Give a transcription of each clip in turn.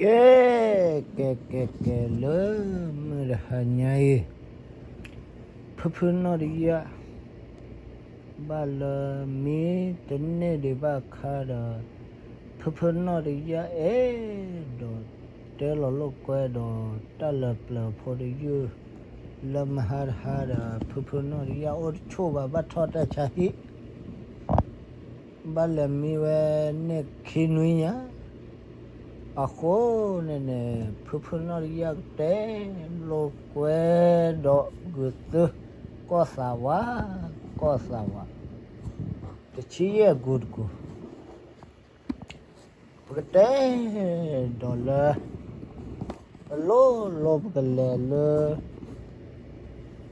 ကဲ ကဲ ကဲ ကဲ လၢမုၢ်တဟါညါအံၤ ဖုဖုနီၣ်တယၣ် ဘၣ်လၢမ့ၢ်တန့ၢ်ဒံးဘၣ်အခါဒီး ဖုဖုနီၣ်တယၣ်အဲၣ်ဒိးတဲလီၤလိာ်ကွဲဒီး တၢ်လၢပျၢၤဖိတယုၢ် လၢမဟါတဟါဒီး ဖုဖုနီၣ်တယၣ်အိၣ်တဆိၣ်ဘၣ် ဘၣ်ထီၣ်တၢ်ဆါဟံၣ် ဘၣ်လဲၤမံဝဲန့ၣ်ခံနွံညါ အဃိန့ၣ်န့ၣ် ဖုဖုနီၣ်တယၣ်ကတဲလိာ်ကွဲဒီးဂုာ်သု ကီၢ်သးဝး ကီၢ်သးဝး တဆံယဲၢ်ကူတကူ ပကတဲဒီးလၢ ပလိၣ်လိပကလဲၤလၢ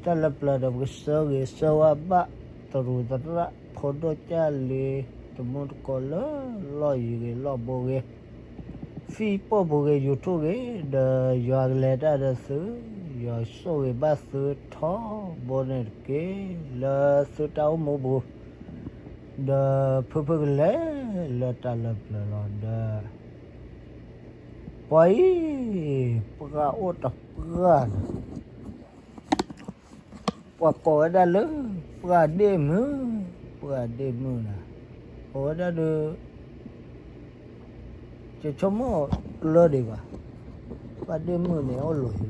တၢ်လၢပျၢၤဒီးပကဆၢဂ့ၤဆၢဝါဘၣ် တရူးသရၣ်ဖိဒိၣ်ကၢ်လံၤ တမူတကိးလၢ လီၢ်ယံၤဂ့ၤလီၢ်ဘူးဂ့ၤ Facebook ပူၤဂ့ၤ YouTube ဂ့ၤ ဒီးယွၤကလဲၤတၢ်ဒီးသု ယွၤဆိၣ်ဂ့ၤဘၣ်သုထီဘိန့ၣ်တက့ၢ် လၢသုတၢ်အိၣ်မူပူၤ ဒီးဖုဖုကလဲၤလၢတၢ်လၢပျၢၤလီၤဒီး ပှၤအံၤ ပှၢ်အိၣ်တပှၢ်န့ၣ် ပှၤကိးဝဲဒၣ်လၢ ပှၢ်ဒ့ၣ်မုၢ် ပှၢ်ဒ့ၣ်မုၢ်န့ၣ် ကိးဝဲဒၣ်ဒီး ယဆိကမိၣ်ကျၢၢ်ဒံးဘၣ် ပှၢ်ဒ့ၣ်မုၢ်န့ၣ် အိၣ်လီၤ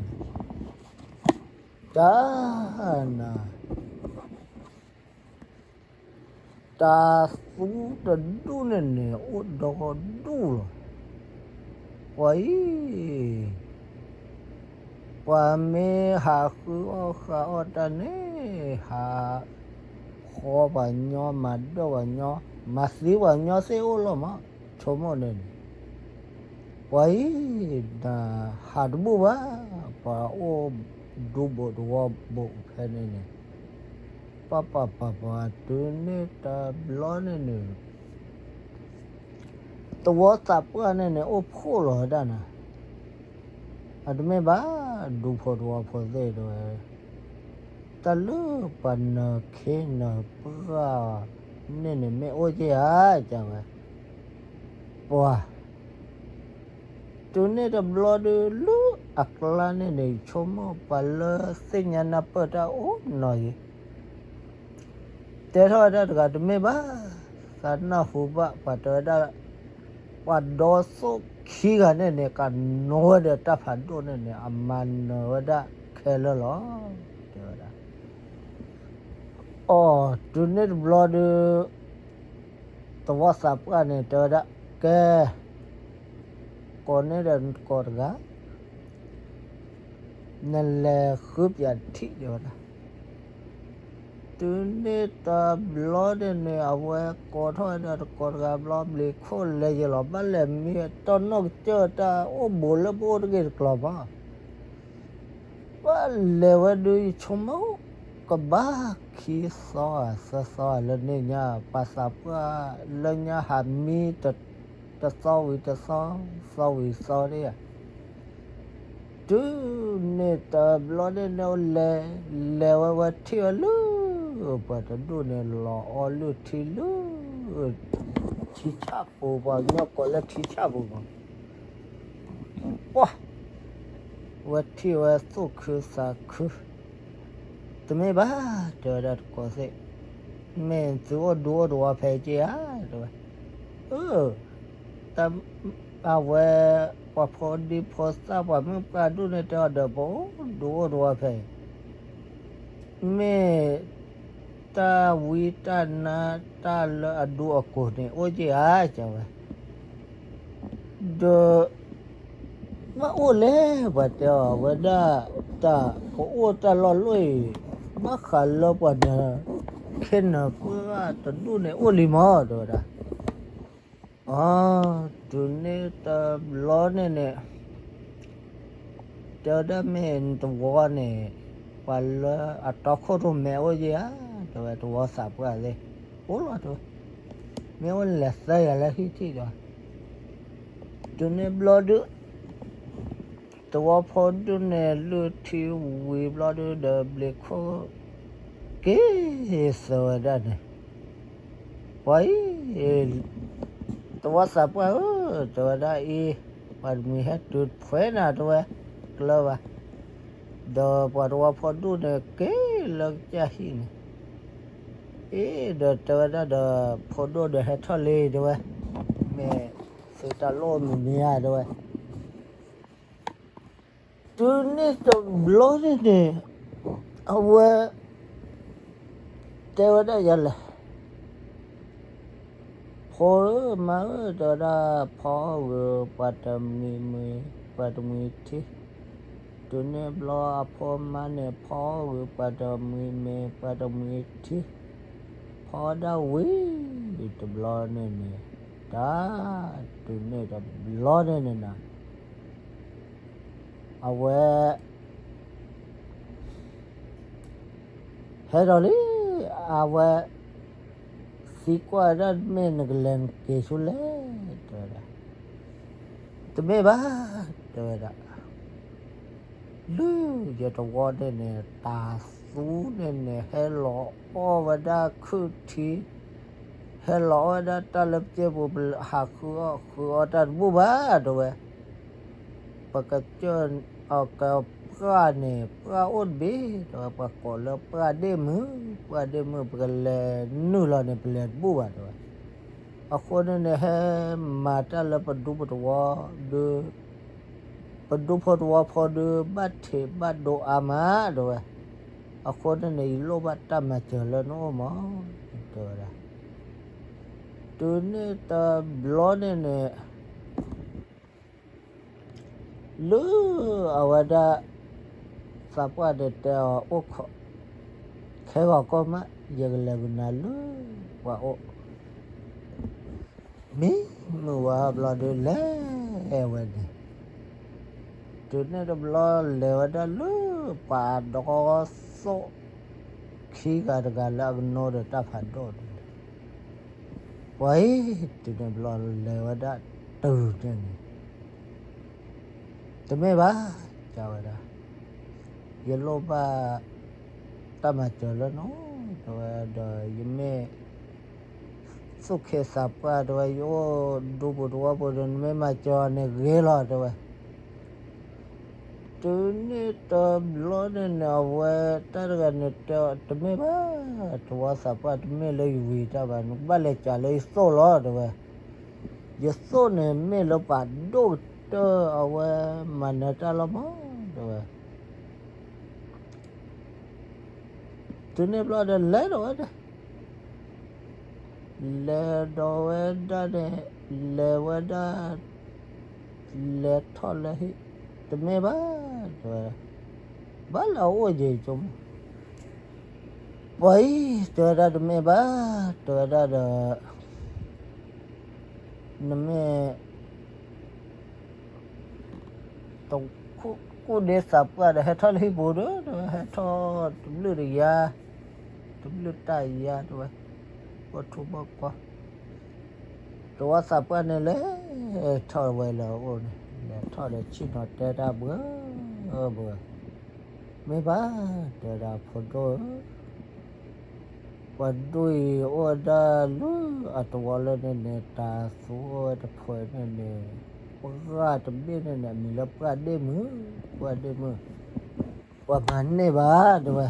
ယံၤ တၢ်နၤ တၢ်သူတဒူၣ်န့ၣ်န့ၣ် အိၣ်ဒီဒူၣ်လီၤ. ပှၤအံၤ ပှၤမ့ၢ်ဟးဃုအီၣ်ဃုအီၣ်တၢ်န့ၣ် ဟးဃီပှၤညီ မၤဒၢၣ်ပှၤညီ မၤသံပှၤညီသ့ၣ်အိၣ်လီၤမး ဆိကမိၣ်န့ၣ်န့ၣ် ပှၤအံၤ နဟးတဘူၣ်ဘၣ် ပှၤအိၣ်ဒူဘိးတဝီဘိးဖဲန့ၣ်န့ၣ် ပှၤပှၤပှၤပှၤတုၤန့ၣ်တဘျီန့ၣ်န့ၣ် သဝီသးပှၢ်န့ၣ်န့ၣ် အိၣ်ဖှိၣ်လီၤဝဲဒၣ်နၤ အတမ့ၢ်ဘၣ် ဒူဖိတဝီဖိသ့ၣ်တဲဝဲ တၢ်လၢပှၤနၢၤခ့နၢၤပှၢ်န့ၣ်န့ၣ် မ့ၢ်အိၣ်က့ၤဧါ ကဝဲ ပှၤ တုၤန့ၣ်တဘျီဒီး လၢအကျါန့ၣ်န့ၣ် ဆိကမိၣ်ပှၤလၢသ့ၣ်ညါနၢ်ပၢၢ်တၢ်အိၣ်နီၤယံၤ တဲထီၣ်ဝဲဒၣ်တဂၤတမ့ၢ်ဘၣ် သးနၢ်ဟူဘၣ် ပှၤတဲဝဲဒၣ် ပှၤဒီသိၣ်ခံဂၤန့ၣ်န့ၣ် ကနိဝဲဒီးတၢ်ဖးဒိၣ်န့ၣ်န့ၣ် အမၤနၢၤဝဲဒၣ်ခဲလၢာ်လီၤ တဲဝဲဒၣ် အိ တုၤန့ၣ်တဘျီဒီး သဝီသးပှၢ်န့ၣ် တဲဝဲဒၣ် ကဲ ကိးန့ၢ်ဒီးနကိးတဂၤ နလဲၤဃုပၠးထံၣ် တဲဝဲဒၣ် တုၤန့ၣ်တဘျီန့ၣ်န့ၣ် အဝဲကိးထီၣ်ဝဲဒီးတကိးတဂၤဘျီ ဘျံးခိၣ်လဲၤယံၤလီၤ ဘၣ်လဲၤမံတီၢ်နီၣ်ကစၢၢ်တၢ်အိၣ်ဘူးလၢပအိၣ်တဂ့ၤတကျိၤဘၣ် ပှၤလဲၤဝဲဒုးယဆိကမိၣ် ကဘၣ်ခံသီဧါသၢသီဧါလၢန့ၣ်ညါ ပှၤသးပှၢ်လၢညါဟးမံ တသီဝံၤတသီ သီဝံၤသီဒၣ်ဧါ တုၤန့ၣ်တဘျီန့ၣ်န့ၣ် လဲၤ လဲၤဝဲဝဲထံၣ်ဝဲလၢ ပှၤတဒူၣ်န့ၣ် လီၤအီလုၢ်ထံလုၢ် ထံဆၣ်ပူၤ ပှၤကညီကိးလၢထံဆၣ်ပူၤမး ပှၤ ဝဲထံၣ်ဝဲသူၣ်ခုသးခု တမ့ၢ်ဘၣ် တဲဝဲဒၣ်တကိးသ့ၣ် မ့ၢ်သုအိၣ်ဒူအိၣ်တဝီဖဲက့ဧါ တဲဝဲ အၢ တၢ် အဝဲ ပှၤဖိဒံဖိသၣ်ပှၤမုၣ်ပှၢ်ဒူၣ်န့ၣ် တဲအီၤဒီး ပအိၣ်ဒူအိၣ်တဝီဖဲအံၤ မ့ၢ် တၢ်ဝံတၢ်နါတၢ်လၢအဒူအကိာ်န့ၣ် အိၣ်က့ဧါ တဲဝဲ ဒီး ဘၣ်အိၣ်လဲၣ် ပှၤတဲအီၤဝဲဒၣ် တၢ်ကအိၣ်တၢ်လီၢ်လီၢ်အံၤ ဘၣ်ဃးလၢပှၤနၢၤခ့နၢၤပှၢ်တဒူၣ်န့ၣ် အိၣ်လံမး တဲဝဲဒၣ် အ တုၤန့ၣ်တဘျီန့ၣ်န့ၣ် တဲဝဲဒၣ်မ့ၢ်နတဝီန့ၣ် ပှၤလၢအတီခိၣ်ရိၣ်မဲအိၣ်က့ဧါ တဲဝဲ သဝီသးပှၢ်သ့ၣ် အိၣ်လီၤတဲဝဲ မ့ၢ်အိၣ်လဲၤသၢယၤလၢဟံၣ်ထံၣ်ဒီး တုၤန့ၣ်ဘျီဒုး သဝီဖိဒူၣ်န့ၣ် လုၢ်ထံဝံၤဘျီဒုး ဒီးဘျံးခိၣ် က့ၤသၢဝဲဒၣ်န့ၣ် ပှၤအံၤ သဝီသးပှၢ်ဧၢ တဲဝဲဒၣ်အံၤ ပှၤတမှံၤဟဲတုၤဖဲနၤတဲဝဲ, ကျၢၤဘၣ်. ဒီးပှၤတဝီဖိဒိၣ်န့ၣ်က့ၤလၢကစၢ်ဟံၣ်န့ၣ်, အ့ ဒီးတဲဝဲဒၣ်ဒီး ဖိဒိၣ်ဒီးဟဲထီၣ်လံတဲဝဲ, မ့ၢ်သုတၢ်လိၣ်မနုၤဧါတဲဝဲ. တုၤန့ၣ်တဘျီန့ၣ်န့ၣ် အဝဲ တဲဝဲဒၣ်ယၤလဲၣ်, ဖိဧၢမါဧၢ တဲဝဲဒၣ်, ဖီအီၣ်ဂ့ၤ ပှၤတမှံၤမ့ၤ ပှၤတမှံၤထံ, တုၤန့ၣ်ဘျီအဖိမါန့ၣ် ဖီအီၣ်ဂ့ၤ ပှၤတမှံၤမ့ၤ ပှၤတမှံၤထံ, ဖီဒၣ်ဝံၤ တဘျီန့ၣ်န့ၣ်, တၢ် တုၤန့ၣ်တဘျီန့ၣ်န့ၣ်နၤ အဝဲ ဟဲဒီးလံ, အဝဲ သံကွၢ်ဒၣ်မ့ၢ်နကလဲၤနက့ၤဆူလဲၣ် တဲဝဲဒၣ်, တမ့ၢ်ဘၣ် တဲဝဲဒၣ်, လၢယတဝီန့ၣ်န့ၣ် တၤသူန့ၣ်န့ၣ် ဟဲလီၤအီၣ်ဝဲဒၣ်ခုၣ်ထံ, ဟဲလီၤအီၣ်ဝဲဒၣ်တၢ်လၢပစဲပူၤ ပဟးဃုအီၣ်ဃုအီတၢ်တဘူၣ်ဘၣ် တဲဝဲ ပကစၢၢ်အီၤကပှၢ်န့ၣ် ပှၢ်အိၣ်တဘ့ၣ် တဲဝဲ, ပှၤကိးလၢပှၢ်ဒ့ၣ်မုၢ်, ပှၢ်ဒ့ၣ်မုၢ် ပကလဲၤနုာ်လီၤန့ၣ် ပလဲၤတဘူၣ်ဘၣ် တဲဝဲ. အဃိန့ၣ်န့ၣ် ဟဲမၤတၢ်လၢပဒူပတဝီ ဒုး ပဒူဖိတဝီဖိဒုး ဘၣ်ထံးဘၣ်ဒိအါမး တဲဝဲ. အဃိန့ၣ်န့ၣ် ယလိၣ်ဘၣ်တၢ်မၤစၢၤလၢနအိၣ်မး တဲဝဲဒၣ်. တုၤန့ၣ်တဘျီန့ၣ်န့ၣ် လၢအဝဲဒၣ် သးပှၢ်ဒီးတဲအီၤ အိၣ်ခိး ခဲဂီၤကီၢ်မး ယကလဲၤကနၤလၢပှၤအိၣ် မံမုာ်ဝဲဘျီဒုး လဲၤဝဲန့ၣ်, တုၤန့ၣ်တဘျီလဲၤဝဲဒၣ်လၢပှၤဒီသိၣ်ခံဂၤတဂၤလၢအကနိဒီးတၢ်ဖးဒိၣ်န့ၣ် ပှၤအံၤ တုၤန့ၣ်ဘျီလဲၤဝဲဒၣ်တုၤန့ၣ်န့ၣ် တမ့ၢ်ဘၣ် တဲဝဲဒၣ်, ယလိၣ်ဘၣ်တၢ်မၤစၢၤလၢနအိၣ် တဲဝဲ, ဒီးယမ့ၢ် သူၣ်ခ့သးပှၢ် တဲဝဲ, ယအိၣ်ဒူပူၤတဝီပူၤဒီး နမ့ၢ်မၤစၢၤအီၤန့ၣ်ဂ့ၤလီၤ တဲဝဲ. တုၤန့ၣ်တဘျီန့ၣ်န့ၣ် အဝဲတၢ်တဂၤန့ၣ်တဲအီၤ တမ့ၢ်ဘၣ်, တဝီသးပှၢ် တမ့ၢ်လၢယဝံၤတၢ်ဘၣ်, နကဘၣ်လဲၤစးလၢယသိၣ်လီၤ တဲဝဲ. ယသိၣ်န့ၣ်မ့ၢ်လၢပှၤဒိၣ်ကတၢၢ် အဝဲမၤနၢၤတၢ်လီၤမး တဲဝဲ. တုၤန့ၣ်ဘျီဒီး လဲၤဒီးဝဲဒၣ်, လဲၤဒီးဝဲဒၣ်န့ၣ်, လဲၤဝဲဒၣ်, လဲၤထီၣ်လၢဟံၣ်, တမ့ၢ်ဘၣ်, တဲဝဲ, ဘၣ်လၢအအိၣ်ယံၤဆိကမိၣ်, ပှၤအံၤ တဲဝဲဒၣ် တမ့ၢ်ဘၣ်, တဲဝဲဒၣ်ဒီး နမ့ၢ် တ ကူၣ်ဒ့သးပှၢ်ဒီး ဟဲထီၣ်လၢဟံၣ်ပူၤဒီး တဲဝဲ, ဟဲထီၣ်တဘျုးတယါ, တဘျုးတၢ်ယါ တဲဝဲ, ဘီၣ်ထူဘီၣ်ကီ, တဝီသးပှၢ်န့ၣ် လဲၤထီၣ်ဝဲလၢအအိၣ်န့ၣ်, လဲၤထီၣ်ဒီးဆ့ၣ်နီၤတဲတၢ် ဘှၢဘှၢ, မ့ၢ်ဘၣ် တဲဝဲဒၣ် ဖိဒိၣ်ဧၢ ပှၤဒိၣ်အံၤအိၣ်ဝဲဒၣ်လၢအတဝီလၢန့ၣ်န့ၣ် တၤသူအိၣ်ဝဲတဖုန့ၣ်န့ၣ်, ပှၢ်တဘ့ၣ်န့ၣ်န့ၣ် အမံၤလၢပှၢ်ဒ့ၣ်မုၢ်, ပှၢ်ဒ့ၣ်မုၢ်, ပှၤမၤန့ၢ်ဘၣ် တဲဝဲ.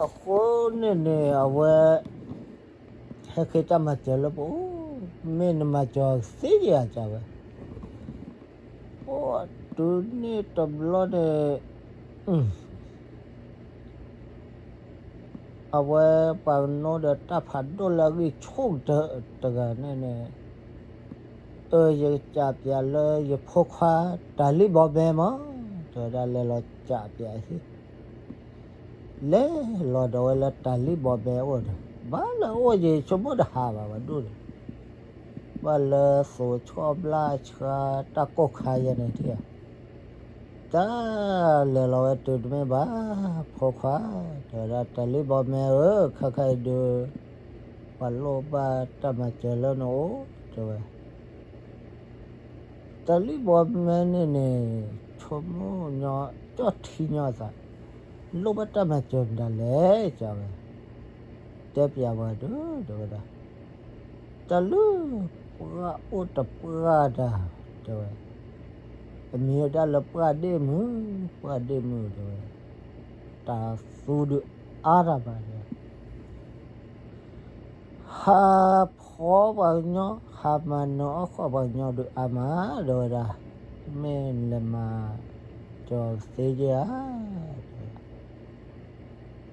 အဃိန့ၣ်န့ၣ် အဝဲ ဟဲဃ့တၢ်မၤစၢၤလၢပအိၣ်, မ့ၢ်နမၤစၢၤသ့ယၤ တဲဝဲ. အိၣ်တုၤန့ၣ်တဘျီန့ၣ် အဝဲပှၤကနိဒီး တၢ်ဖးဒိၣ်လၢအဂံၢ်ဆူၣ်တဂၤန့ၣ်န့ၣ်, အၢ ယကစးပၠးလၢယဖိခွါ တၢ်လံၣ်ဘီမဲမး, တဲဝဲဒၣ် လဲၤလီၤစးပၠးဟံၣ်, လဲၤလီၤဒီးဝဲလၢတၢ်လံၣ်ဘီမဲအအိၣ်ဒီး ဘၣ်လၢအအိၣ်ယံၤဆိကမိၣ်တဟးဘၣ် ပှၤဒိၣ်န့ၣ်, ဘၣ်လၢသိးဆီဘျါဆှါ တၢ်ကိၢ်ခါယဲန့ၣ်ထံၣ်ဧါ တၢ်လဲၤလီၤဝဲတုၤ တမ့ၢ်ဘၣ် ဖိခွါ, တဲဝဲဒၣ် တၢ်လံၣ်ဘီမဲဧၢ, ခဲခါအံၤဒုး ပှၤလိၣ်ဘၣ်တၢ်မၤစၢၤလၢနအိၣ် တဲဝဲ. တၢ်လံၣ်ဘီမဲန့ၣ်န့ၣ် ဆိကမိၣ်ညီ ကၠီၣ်ထံညီသး, လိၣ်ဘၣ်တၢ်မၤစၢၤမတၤလဲၣ် တဲဝဲ. တဲပၠးဝဲဒၣ် တဲဝဲဒၣ် တၢ်လၢပှၢ်အိၣ်တပှၢ်တၢ်, တ တဲဝဲ, အမံၤဝဲဒၣ်လၢပှၢ်ဒ့ၣ်မုၣ်, ပှၢ်ဒ့ၣ်မုၣ်တဲဝဲ, တၢ်သူဒုးအါတၢ်ဘၣ်တဲဝဲ, ဟးဖီပှၤကညီ, ဟးမၤနၢၤအီၣ်ဃီပှၤကညီဒုးအါမး တဲဝဲဒၣ်, မ့ၢ်လဲၤမၤ ကၠီၤသ့က့ၤ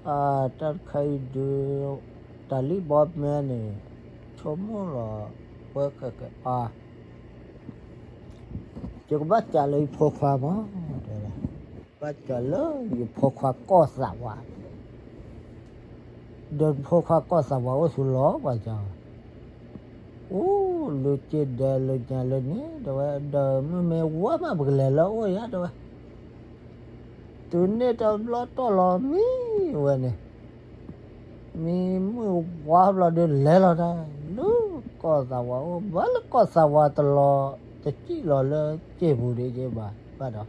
ဧါ, တၢ်တခါအံၤဒုး တၢ်လံၣ်ဘီမဲန့ၣ် ဆိကမိၣ်လီၤ ဝဲဃဲးဃဲးအါ, ယကဘၣ်စံးလၢယဖိခွါမး, တဲဝဲဒၣ်, ဘၣ်စံးလၢယဖိခွါကီၢ်သးဝး ဒီးဖိခွါကီၢ်သးဝးအိၣ်ဆူလီၤပှၤကၢ, အိၣ်လၢက့ဒဲလၢညါလၢန့ၣ် တဲဝဲ, ဒီးမုၢ်မ့ၢ်ဝါမး ပကလဲၤလၢအအိၣ်ယါ တဲဝဲ, တုၤန့ၣ်တဘျီတီၢ်လီၤမံဝဲန့ၣ်, မံမုၢ်ဝါဘျီဒီးလဲၤလီၤတၢ် လၢကီၢ်သးဝးအိၣ်, ဘၣ်လၢကီၢ်သးဝးတလီၤ တစံၣ်လီၤလၢက့ပူၤဒံးက့ဘၣ်, ဘၣ်ဒီး ပှၤ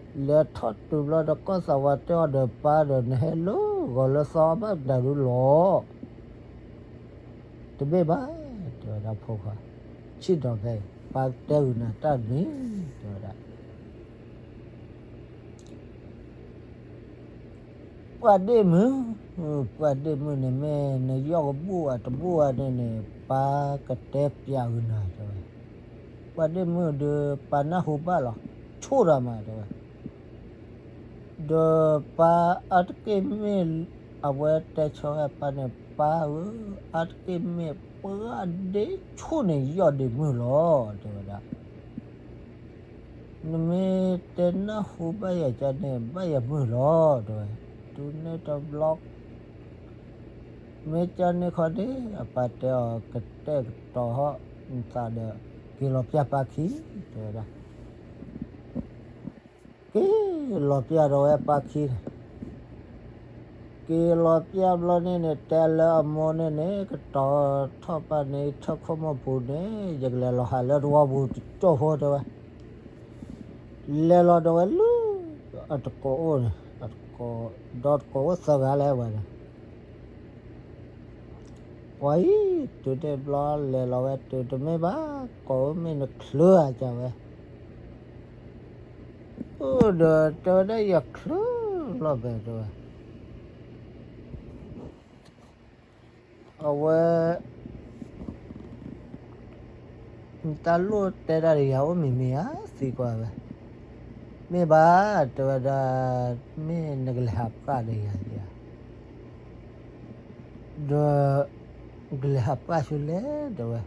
လဲၤထီၣ်တုၤဘျီဒီး ကီၢ်သးဝးတဲအီၤဒီး ပၢ်ဒီး နဟဲလၢဂီၤလၢသီဘၣ်မတၤဒုလီၤ, တမ့ၢ်ဘၣ်, တဲဝဲဒၣ်ဖိခွါ, ဆံၣ်နီၤဖဲအံၤ ပၢ်ကတဲဂုာ်နၤတၢ်န့ၣ်, တဲဝဲဒၣ် ပှၢ်ဒ့ၣ်မုၣ်, ပှၢ်ဒ့ၣ်မုၣ်န့ၣ် မ့ၢ်နယီၢ်ကဘူၣ်ဧါတဘူၣ်ဧါန့ၣ်န့ၣ် ပၢ်ကတဲပျးဂုာ်နၤ တဲဝဲ, ပှၢ်ဒ့ၣ်မုၣ်ဒီး ပၢ်နၢ်ဟူဘၣ်လီၤ ဆိၣ်တၢ်မး တဲဝဲ, ဒီးပၢ်အါတက့ၢ်မ့ၢ် အဝဲတဲဆၢဝဲပၢ်န့ၣ် ပၢ်ဧၢ, အါတက့ၢ်မ့ၢ်ပှၢ်ဒ့ၣ်ဆိၣ်န့ၣ် ယီၢ်ဒ့ၣ်မုၣ်လီၤ တဲဝဲဒၣ် နမ့ၢ်တဲနၢ်ဟူဘၣ်ယၤကန့ၣ် ဘၣ်ယၤမုၢ်လီၤ တဲဝဲ, တုၤန့ၣ်တဘျီ မ့ၢ်ကန့ၣ်ခီန့ၣ် အပၢ်တဲအီၤ ကတဲာ်ကတီၤဟီၣ်နသးဒီး က့ၤလီၤပျၢ်ပၢ်ခံ တဲဝဲဒၣ် က့ၤလီၤပျၢ်ဒီးဝဲပၢ်ခံန့ၣ်, က့ၤလီၤပျၢ်ဘျီန့ၣ်န့ၣ် တဲလၢအမိၢ်န့ၣ်န့ၣ် ကတီၤထီၣ်ပၢ်န့ၣ် ထၢၣ်ခိၣ်မီၢ်ပူၤန့ၣ် ယကလဲၤလီၤဟးလၢသဝီပူၤတကၠိၢ်ဖိ တဲဝဲ, လဲၤလီၤဒီးဝဲလၢ အတကိးအိၣ်န့ၣ် အတကိး ဒီးတကိးအိၣ်သၢဂၤလဲၣ်ဝဲန့ၣ် ပှၤအံၤ တုၤန့ၣ်ဘျီလဲၤလီၤဝဲတုၤတမ့ၢ်ဘၣ် ကိးမ့ၢ်နချုးဧါ တဲဝဲ, အိၣ်ဒီးတဲဝဲဒၣ်ယချုးလီၤဘဲ တဲဝဲ, အဝဲ နတၢ်လိၣ်တဲတၢ်ဒီးယၤအိၣ်မံၤမံၤဧါ သံကွၢ်ဝဲ, မ့ၢ်ဘၣ် တဲဝဲဒၣ်, မ့ၢ်နကလဲၤဟးပှၢ်ဒီးယၤဧါ ဒီး ကလဲၤဟးပှၢ်ဆူလဲၣ် တဲဝဲ,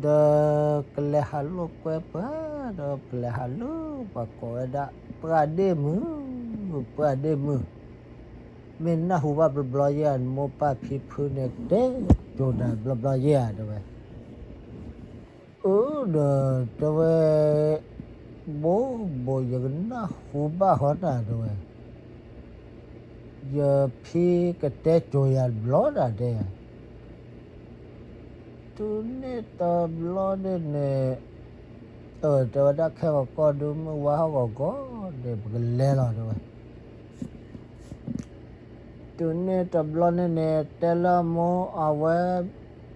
ဒီးကလဲၤဟးလိာ်ကွဲပှၢ် ဒီးကလဲၤဟးလၢပှၤကိးဝဲဒၣ် ပှၢ်ဒ့ၣ်မုၣ်, ပှၢ်ဒ့ၣ်မုၣ်, မ့ၢ်နၢ်ဟူဘၣ်ဘျီဘျီယဲၢ် နမိၢ်ပၢ်ဖံဖုန့ၣ် တဲကၠိနၤဘျီဘျီယဲၢ်ဧါ တဲဝဲ အၢ ဒီးတဲဝဲ ဘိးဘိး ယကနၢ်ဟူဘၣ်ဃီနၤ တဲဝဲ, ယဖံကတဲကၠိယၤတဘျီဒၣ်တဲယၤ, တုၤန့ၣ်တဘျီန့ၣ်န့ၣ် အၢ တဲဝဲဒၣ် ခဲဂီၤကီၢ်ဒုး မုၢ်ဝါဟီၣ်ဂီၤဂီၤန့ၣ် ပကလဲၤလီၤ တဲဝဲ တုၤန့ၣ်တဘျီန့ၣ်န့ၣ် တဲလၢအမိၢ်အဝဲ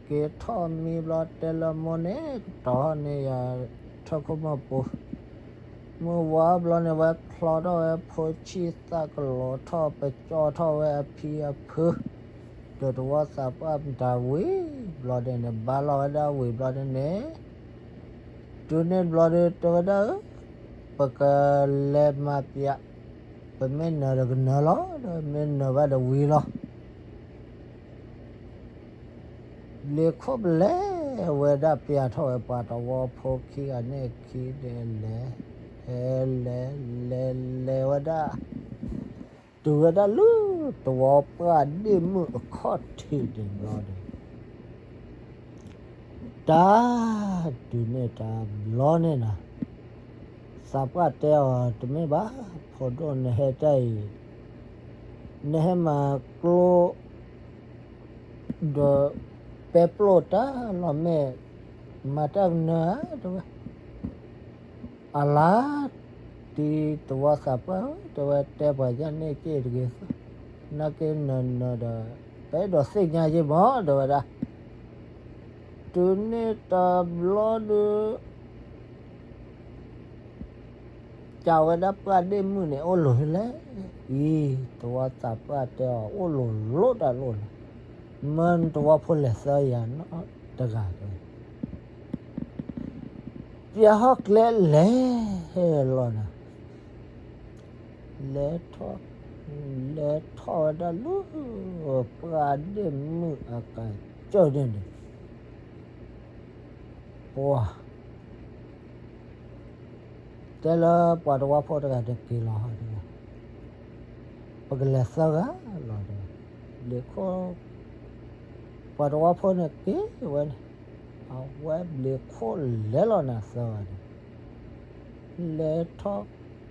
က့ၤထီၣ်မံဘျီ တဲလၢအမိၢ်န့ၣ် ကတီၤဟီၣ်န့ၢ်ယၤ ထၢၣ်ခိၣ်မီၢ်ပူၤ, မုၢ်ဝါဘျီန့ၣ် ဝဲချီထီၣ်ဝဲဖိဆံၣ်သၣ်ကလီၤထီၣ် ပကၠီထီၣ်ဝဲအဖံအဖု, ဒီးတဝီသးပှၢ်မတၤဝံၤဘျီန့ၣ်န့ၣ် ဘါလီၤဝဲဒၣ်ဝံၤဘျီန့ၣ်န့ၣ် တုၤန့ၣ်ဘျီဒီး တဲဝဲဒၣ်ဧၢ, ပကလဲၤမၤပျး, ပမ့ၢ်နၢၤဒီးကနၢၤလီၤ, ဒီးမ့ၢ်နၢၤဘၣ်ဒီးဝံၤလီၤ. လ့ၤခိၣ်ပလဲၤဝဲဒၣ်ပျးထီၣ်ဝဲပှၤတဝီဖိခံဂၤန့ၣ်ခံဒီးလဲၤ, လဲၤလဲၤလဲၤဝဲဒၣ် တုၤဝဲဒၣ်လၢတဝီပှၢ်ဒ့ၣ်မုၣ်အခီၣ်ထံးန့ၣ်ဘျီဒီး တၢ်, တုၤန့ၣ်တဘျီန့ၣ်နၤ, သးပှၢ်တဲအီၤ တမ့ၢ်ဘၣ်, ဖိဒိၣ်နဟဲတၢ်အံၤ, နဟဲမၤကျိ ဒီးပဲပျိၢ်တၢ်လီၤမဲာ်, မၤတၢ်ကနၢၤဧါ တဲဝဲ. အလါ, တံၤသဝီသးပှၢ်ဧၢ, တဲဝဲ တဲပှၤယၢ်န့ၢ်က့ၢ်တဂ့ၤ, နာ်က့နၢၤနၢၤဒီး ပအဲၣ်ဒိးသ့ၣ်ညါယ့ၢ်မး တဲဝဲဒၣ်. တုၤန့ၣ်တဘျီဒီး ကးဝဲဒၣ်ပှၢ်ဒ့ၣ်မုၣ်န့ၣ် အိၣ်လိာ်ဖဲလဲၣ်. အံၤ သဝီသးပှၢ်တဲအီၤ အိၣ်လိာ်လိာ်တၢ်လိာ်လီၤ. မၢနသဝီဖိလဲၤသၢယၤနီတဂၤတဲ ပျဲဟီၣ်ကျဲလဲၤလီၤနၤ, လဲၤထီၣ်, လဲၤထီၣ်ဝဲဒၣ်လၢ ပှၢ်ဒ့ၣ်မုၣ်အကစၢၢ်န့ၣ်န့ၣ် ပှၤ တဲလၢပှၤသဝီဖိတဂၤန့ၣ်က့ၤလီၤ, ပကလဲၤသၢဂၤလီၤ, ဘျံးခိၣ်, ပှၤသဝီဖိန့ၣ်က့ၤဝဲန့ၣ်, အဝဲဘျံးခိၣ်လဲၤလီၤနၤသၢဂၤန့ၣ်, လဲၤထီၣ်,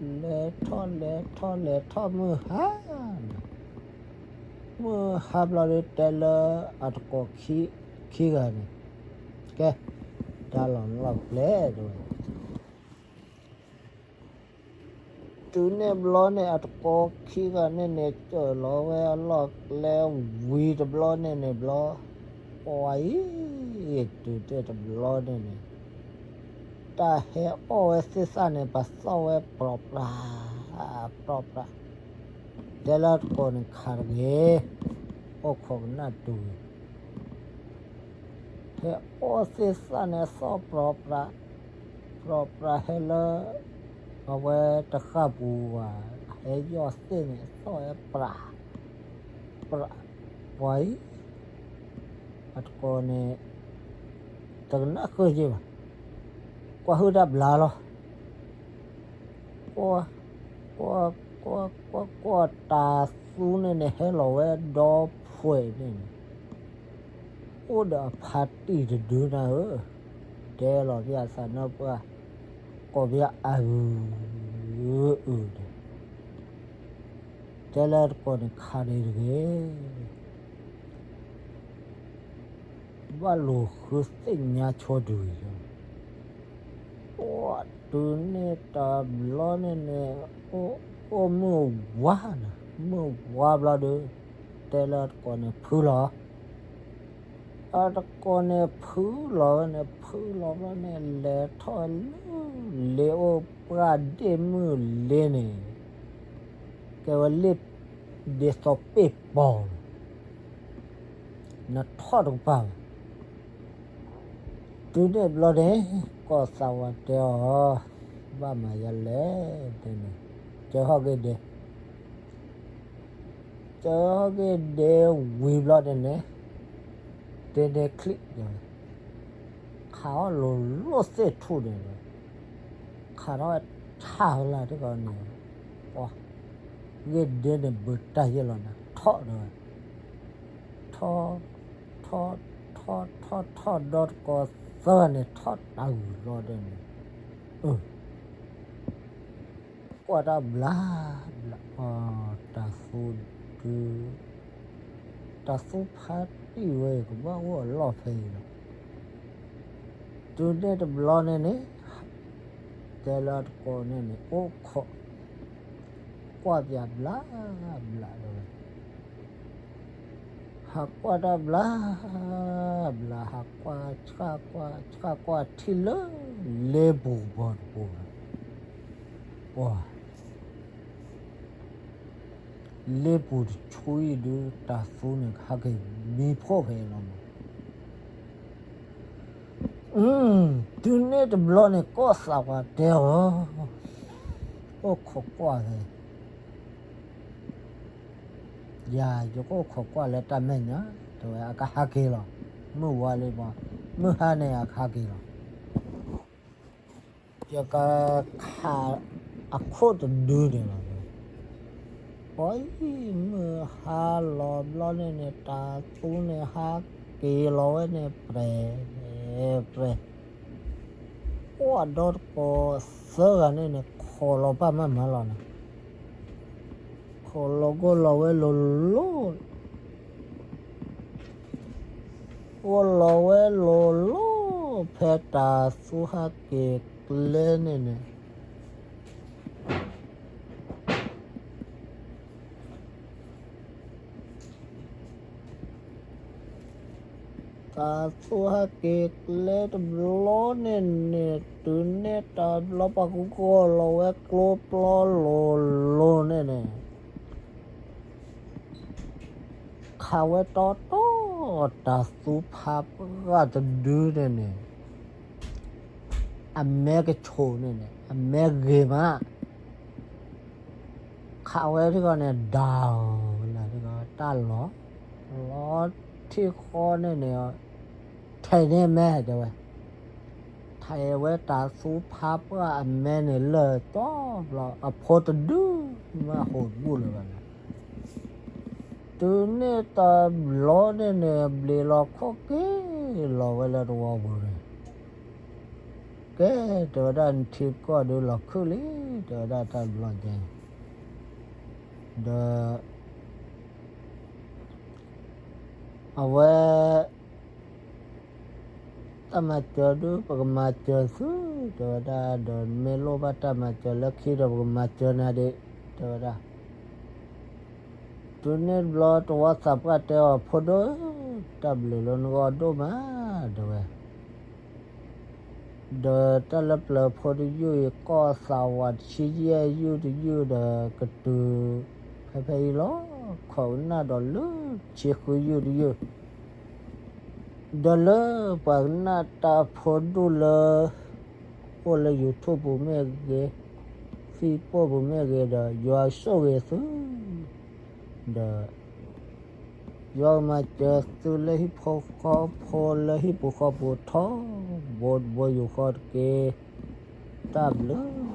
လဲၤထီၣ် လဲၤထီၣ် လဲၤထီၣ်မုၢ်ဟါန့ၣ်, မုၢ်ဟါဘျီဒီးတဲလၢအတကိးခံဂၤန့ၣ်, ကဲ, တၢ်လီၤလီၢ်ကျဲတဲဝဲ တုၤန့ၣ်ဘျီန့ၣ် အတကိးခံဂၤန့ၣ်န့ၣ် စၢၢ်လီၤဝဲအလီၢ်ကျဲဝံၤတဘျီန့ၣ်န့ၣ်ဘျီ, ပှၤအံၤ, တုၤန့ၣ်တဘျီန့ၣ်န့ၣ်, တၢ်ဟဲအီၣ်ဝဲသ့ၣ်သၣ်န့ၣ် ပသီၣ်ဝဲပြီပြး, ပြီပြး, တဲလၢတကိးန့ၣ်ခးတဂ့ၤ, အိၣ်ခိးကနၣ်တူၤ ဟဲအီၣ်သ့ၣ်သၣ်န့ၣ် အသီၣ်ပြီပြး, ပြီပြးဟဲလၢ အဝဲတဃၣ်ပူၤဝဲ, ဟဲယီၢ်သ့ၣ်န့ၣ် အသီၣ်ဝဲပြး, ပြး, ပှၤအံၤ, အတကိးန့ၣ် တကနၣ်ဃုာ်ယ့ၢ်ဘၣ်, ကွၢ်ဟုၣ်တၢ်ဘျါလီၤ ကွၢ်, ကွၢ်, ကွၢ်, ကွၢ်, ကွၢ်, တၢ်သူန့ၣ်န့ၣ် ဟဲလီၤဝဲဒီဖှဲးန့ၣ်န့ၣ်, အိၣ်ဒီးအဖါတံၢ်တဒုနၤဧၢ, တဲလီၤပျၢ်သးနီၢ်ပှၢ်, ကိးပျၢ်အု, အုဒီး, တဲလၢတကိးန့ၣ်ခးန့ၣ်တဂ့ၤ ဘၣ်လိာ်ဃုသ့ၣ်ညါဆိတုၤအံၤလီၤ, ပှၤတုၤန့ၣ်တဘျီန့ၣ်န့ၣ်, အိၣ်မုၢ်ဝါနၤ, မုၢ်ဝါဘျီဒီး, တဲလၢတကိးန့ၣ်ဖုလီၤ, အတကိးန့ၣ်ဖုလီၤဝဲန့ၣ် ဖုလီၤဘျီန့ၣ် လဲၤထီၣ်လၢ လ့အိၣ်ပှၢ်ဒ့ၣ်မုၣ်လ့န့ၣ်, ကဲဝဲလ့ ဒ်သိးပ့ၢ်ပီၤလီၤ, နထီၣ်တကပၤဘၣ်, တုၤန့ၣ်ဘျီန့ၣ်, ကီၢ်သးဝးတဲအီၤ, ဘၣ်မၤယၤလဲၣ်, တဲန့ၣ်, ကၢဟီၣ်က့ၤဒဲ, ကၢဟီၣ်က့ၤဒဲဝံၤဘျီန့ၣ်န့ၣ်, တဲန့ၣ်ချံၣ်, ခးအီၣ်လိၤလိၤသ့ၣ်ထူၣ်န့ၣ်, ခးထီၣ်ဝဲထးဝဲလၢတကီၢ်န့ၣ်, ပှၤ, ဂ့ၢ်ဒဲန့ၣ်ဘုးတၢ်ယဲၢ်လီၤနၤ ထီၣ်ဒီး, ထီၣ်, ထီၣ်, ထီၣ်, ထီၣ်, ထီၣ်ဒီတကိးသၢဂၤန့ၣ် ထီၣ်တၢ်ဂုၤလီၤဒီးန့ၣ်, အၢ ကွၢ်တၢ်ဘျါ, ဘျါ, တၢ်သူဒု, တၢ်သူဖးတံၢ်ဝဲ ကဘၣ်အိၣ်အလီၢ်ဖဲအံၤလီၤ, တုၤန့ၣ်တဘျီန့ၣ်န့ၣ်, တဲလၢတကိးန့ၣ်န့ၣ် အိၣ်ခိး, ကွၢ်ပျၢ်ဘျါ, ဘျါဒီးဝဲ ဟးကွၢ်တၢ်ဘျါ, ဘျါ, ဟးကွၢ်ဆှၣ်ကွၢ်, ဆှၣ်ကွၢ်ထံၣ်လၢ လ့ပူၤဘီတပူၤလီၤ, ပှၤ, လ့ပူၤတဆူအံၤဒုး တၢ်သူန့ၣ် ကဟဲက့ၤမံဖှိၣ်ဖဲအံၤလီၤမး, တုၤန့ၣ်တဘျီန့ၣ် ကီၢ်သးပှၢ်တဲအီၤ, အိၣ်ခိးကွၢ်ဖဲ ယၤ ယကအိၣ်ခိးကွၢ်လၢတၢ်မဲာ်ညါ, တဲဝဲအကဟးက့ၤလီၤ, မုၢ်ဝါလံမး, မုၢ်ဟါန့ၣ်အကဟးက့ၤလီၤ, ယကခးအခိၣ်တဒုန့ၣ်လီၤ, ပှၤအံၤ မုၢ်ဟါလီၤဘျီန့ၣ်န့ၣ် တၢ်သူန့ၣ်ဟးက့ၤလီၤဝဲန့ၣ် ပြဲၤ, ပြဲၤ အိၣ်အဒီတကိးသၢဂၤန့ၣ်န့ၣ် ခိးလီၤပၢ်မၢ်မၢ်လီၤန့ၣ်, ခိးလီၤဂိၢ်လီၤဝဲလိၤလိၤ, ဂိၢ်လီၤဝဲလိၤလိၤ ဖဲတၢ်သူဟးက့ၤကျဲန့ၣ်န့ၣ် တ သးသူဟဲက့ၤကျဲတဘျီန့ၣ်န့ၣ် တုၤန့ၣ်တဘျီပှၤကဂီၢ်လီၤဝဲကျိပျီလိၤလိၤန့ၣ်န့ၣ် ခးဝဲတီတီ တၤသူဖါပှၢ်တဒုန့ၣ်န့ၣ် အမဲကဆိးန့ၣ်န့ၣ် အမဲဂ့ၤမး ခးဝဲထံဃီန့ၣ် ဒၣ်လၢတၢ်လီၤ လီၤထံဃီန့ၣ်န့ၣ် ထဲးန့ၢ်မဲတဲဝဲ, ထဲးဝဲတၤသူဖါပှၢ်အမဲန့ၣ်လၢာ်တီဘျီ အဖိတဒုမးဟူးဘူးလၢၤဘၣ်န့ၣ်, တုၤန့ၣ်တဘျီန့ၣ်န့ၣ် ဘျံးလီၤခိၣ်က့ၤလီၤဝဲလၢတဝီပူၤန့ၣ်, ကဲ တဲဝဲဒၣ် နထံကီၢ်ဒုးလီၤခုၣ်လံ တဲဝဲဒၣ်တၢ်တဘျီညါ, ဒီး အဝဲ တၢ်မၤစၢၤဒုး ပကမၤစၢၤသု တဲဝဲဒၣ်, ဒီးမ့ၢ်လိၣ်ဘၣ်တၢ်မၤစၢၤလၢခံဒီး ပကမၤစၢၤနၤဒံး တဲဝဲဒၣ်. တုၤန့ၣ်တဘျီ တဝီသးပှၢ်တဲအီၤ ဖိဒိၣ်, တၢ်ဘျုးလၢနဂီၢ်ဒိၣ်မး တဲဝဲ. ဒီးတၢ်လၢပျၢၤဖိတယုၢ်အံၤ ကီၢ်သးဝးတဆံယဲၢ်ယုၢ်တယုၢ်ဒီး ကတုၤဖဲဖဲအံၤလီၤ. ခိးကနၣ်ဒီးလၢဆံဃုယုၢ်တယုၢ်, ဒီးလၢပှၤကနၣ်တၢ်ဖိဒိၣ်လၢ အိၣ်လၢ YouTube ပူၤမ့ၢ်ဂ့ၤ, Facebook ပူၤမ့ၢ်ဂ့ၤဒီး ယွၤဆိၣ်ဂ့ၤသု ဒီး ယွၤကမၤစၢၤသုလၢဟံၣ်ဖိဃီဖိလၢဟံၣ်ပူၤဃီပူၤထီဘိတဘိယူၢ်ဃီတက့ၢ်. တၢ်ဘျုး